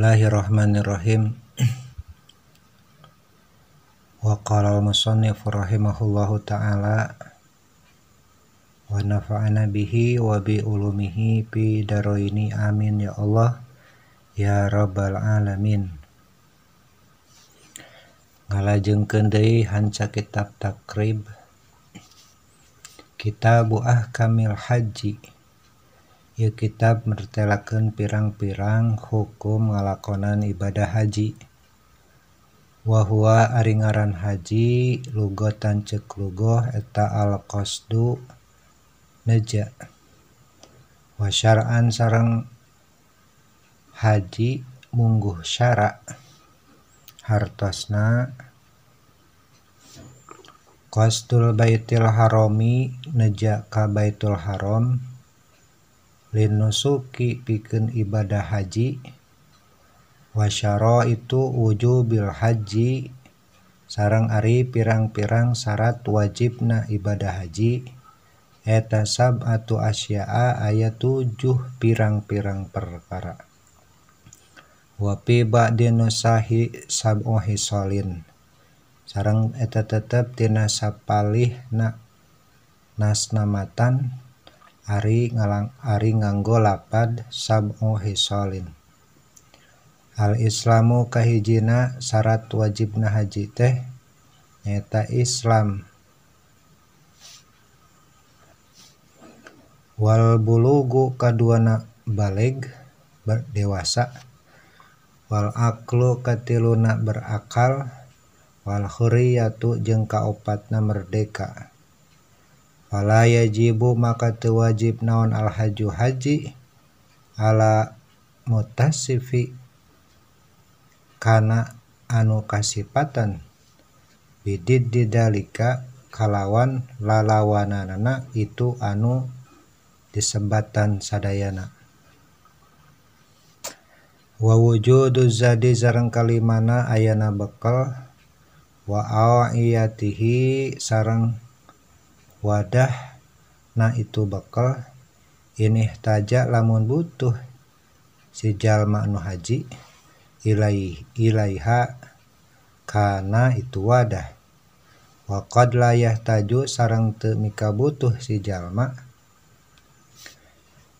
Bismillahirrahmanirrahim. Wa qala al-musannif rahimahullahu ta'ala wa nafa'ana bihi wa bi ulumihi fi daroini amin ya Allah ya rabbal alamin. Ngalajengkeun deui hanca kitab Taqrib, Kitabu Ahkamil Haji. Ieu kitab mertelakeun pirang-pirang hukum ngalakonan ibadah haji. Wa huwa ari ngaran haji lugotan ceuk lugoh eta al-qasdu neja. Wa syar'an sareng haji mungguh syara hartosna qasdul baitil harami neja ka baitul haram linusuki pikeun ibadah haji. Wa syaraitu wujubil haji sareng ari pirang-pirang syarat wajibna ibadah haji eta sab'atu asya'a aya 7 pirang-pirang perkara. Wa fi ba'di nusahi sab'u hisalin sareng eta tetep tina sapalihna nasnamatan ari ngalang ari nganggo lapad sab'u hisalin. Al islamu kahijina syarat wajibna haji teh nyaeta Islam. Wal bulugu kaduana baleg dewasa, wal aqlu katiluna berakal, wal hurriyatu jeung kaopatna merdeka. Fala yajibu maka teu wajib naon al haju haji ala mutasifi kana anu kasipatan bidid didalika kalawan lalawananana itu anu disebatan sadayana. Wa wujudu zadi sareng kalimana ayana bekel, wa awiyatihi sareng wadah na itu bekel, ini taja lamun butuh si jalma anu haji ilaiha kana itu wadah. Wa qad la yahtaju sareng teu mika butuh si jalma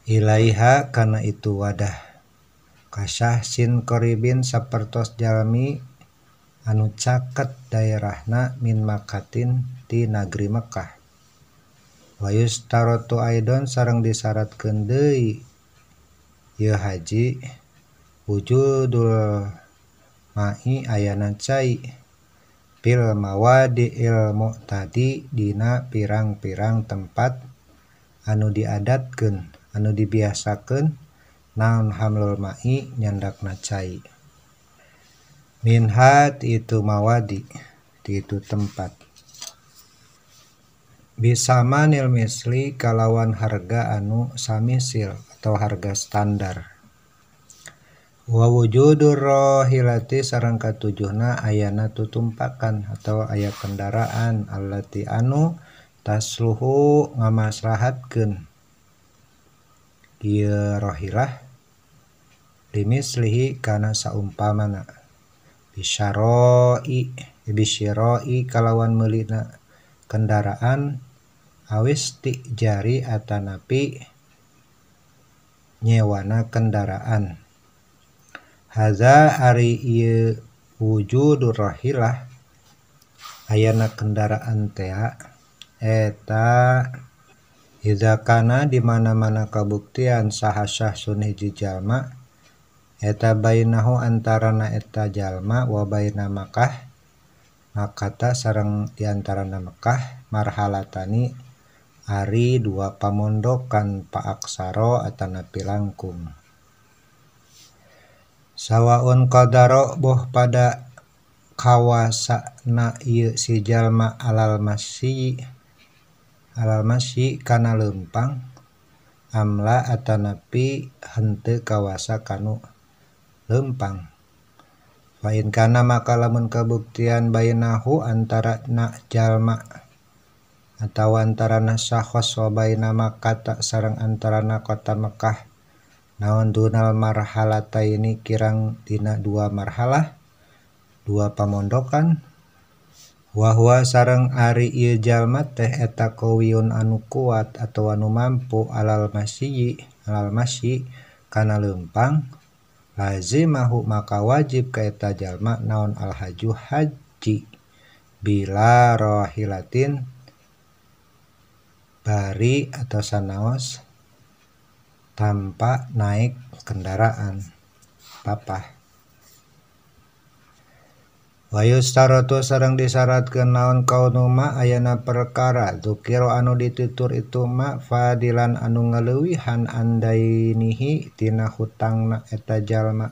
ilaiha kana itu wadah. Kasahsin qaribin sapertos jalmi anu caket daerahna min makatin ti nagri Mekah. Wa yustaratu aidon sareng disyaratkeun deui ieu haji wujudul ma'i ayana cai fil mawadi'il mu'tadi dina pirang-pirang tempat anu diadatkeun anu dibiasakeun naon hamlul ma'i nyandakna cai. Minha itu mawadi itu tempat. Bisamanil misli kalawan harga anu samisil atau harga standar. Wa wujudur rohilati sareng katujuhna ayana tutumpakan atau aya kendaraan allati anu tasluhu ngamaslahatkeun ieu rohilah limislihi kana saumpamana bisyaroi bisyiroi kalawan meulina kendaraan awis tijari atanapi nyewana kendaraan. Haza ari ieu wujudur rahilah ayana kendaraan tea eta idza kana di mana-mana kabuktian saha syahsun hiji jalma eta bainahu antarana eta jalma wa baina Makkah makata sareng di antarana Mekah marhalatani ari dua pamondokan paaksaro atanapi langkung. Sawaun qadaro boh pada kawasana ieu si jalma alal masyi kana leumpang amla atanapi henteu kawasa kanu leumpang. Fa in kana maka lamun kabuktian bainahu antara na jalma atawa antarana syakhos wa baina makkah sareng antarana kota Mekah Naon dunal marhalataini kirang dina dua marhalah dua pamondokan wa huwa sareng ari ieu jalma teh eta qawiun anu kuat atawa anu mampu alal masyi kana leumpang lazimahu maka wajib ka eta jalma naon alhaju haji bila rahilatin bari atau sanaos tanpa naik kendaraan papah. Wa yustaratu sareng disyaratkeun naon kaunuma ayana perkara dzukira anu ditutur itu ma fadilan anu ngaleuwihan andainihi tina hutangna eta jalma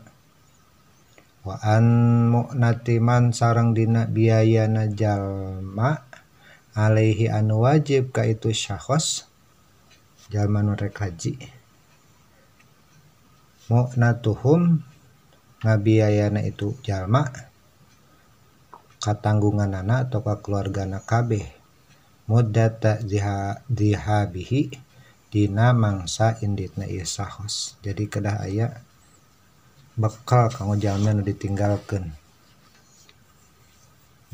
wa an mu'natiman sareng dina biayana jalma alaihi anu wajib ka itu syakhos jalma nu rek haji mu'natuhum ngabiayana itu jalma katanggunganana atau kakeluargana kabeh muddata dihabihi dina mangsa inditna ieu sahos. Jadi kedah aya bekal kanggo jalma nu ditinggalkeun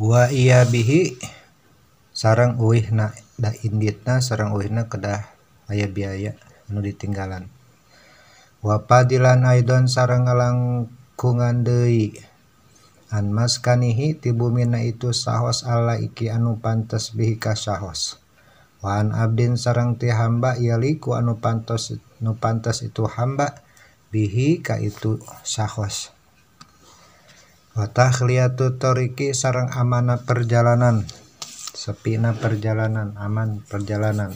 wa iya bihi sareng uihna da inditna sareng uihna kedah aya biaya nu ditinggalan wa padilan aidon sareng ngalangkungan deui an maskanihi ti bumina itu sahos alla iki anu pantes bihi ka sahos wa an abdin sareng ti hamba yaliku anu pantes itu hamba bihi ka itu sahos wa takhliyatu tariqi sareng amanah perjalanan sepina perjalanan aman perjalanan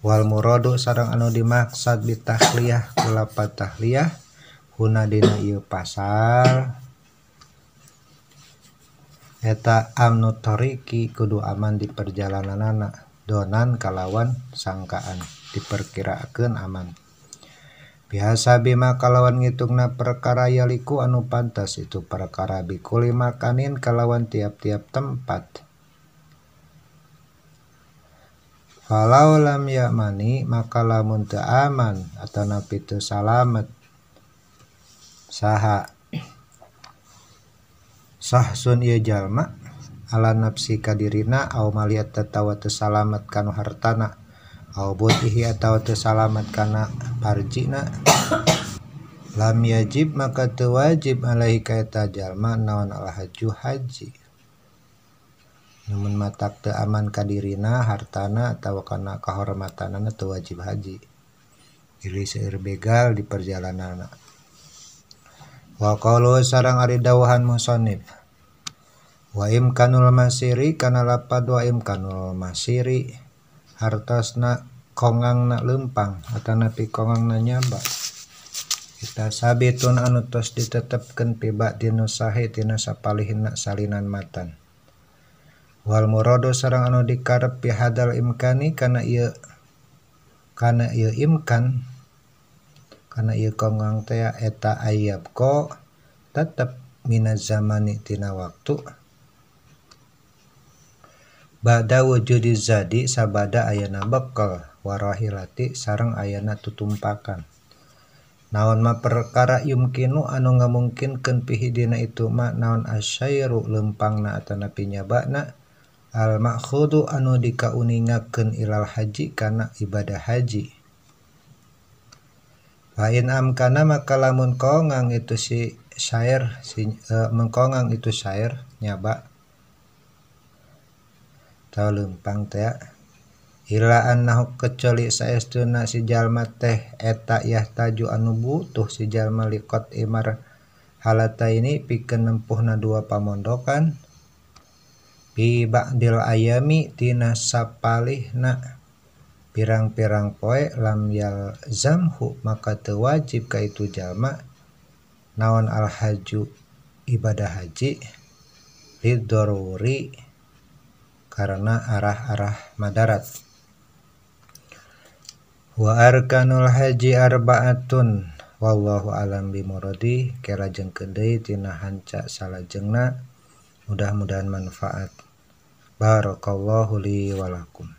wal muradu sareng anu dimaksad bi takhliyah kulapat tahliyah huna dina ieu pasal eta amnu tariqi kudu aman di perjalananana donan kalawan sangkaan diperkirakeun aman biasa bima kalawan ngitungna perkara yaliku anu pantas itu perkara bikuli makanin kalawan tiap-tiap tempat falau lam ya'mani maka lamun teu aman atanapi teu salamet saha sahsun ieu jalma ala nafsi kadirina au maliat atawa teu salamet kana hartana au butihi atawa teu salamet kana parjina lam yajib maka teu wajib alaihi ka eta jalma naon alhaju haji namun matak teu aman kadirina hartana atawa kana kahormatanana teu wajib haji diri seueur begal di perjalananna. Wa qalu sareng ari dawuhan musannif wa imkanul masiri kana lapad wa imkanul masiri hartosna kongangna leumpang atanapi kongangna nyaba kita sabitun anu tos ditetepkeun pi ba'dinu sahi tina sapalihna salinan matan wal muradu sareng anu dikarep pi hadal imkani kana ieu imkan kana ieu kongang teh eta ayab ko tetep minaz zamani tina waktu ba'da wujudi zadi sabada ayana bekal warahilati sareng ayana tutumpakan naon ma perkara yumkinu anu ngamungkinkeun pihi dina itu ma naon asyairu leumpangna atanapi nyabana al ma'khudu anu dikauningakeun ilal haji kana ibadah haji. Fa in amkana maka lamun kongang itu si syair mengkongang itu syair nyaba tau leumpang teh ila annahu kecuali saestuna si jalma teh eta yahtaju anu butuh si jalma liqat imar halataini pikeun nempuhna dua pamondokan bi ba'dil ayami tina sapalihna pirang-pirang poe lam yalzamhu maka teu wajib ka itu jalma naon alhaju ibadah haji lidoruri karena arah-arah madarat. Wa arkanul haji arba'atun wallahu alam bimuradi. Kelajengkeun deui tina hanca salajengna, mudah-mudahan manfaat. Barakallahu li wa lakum.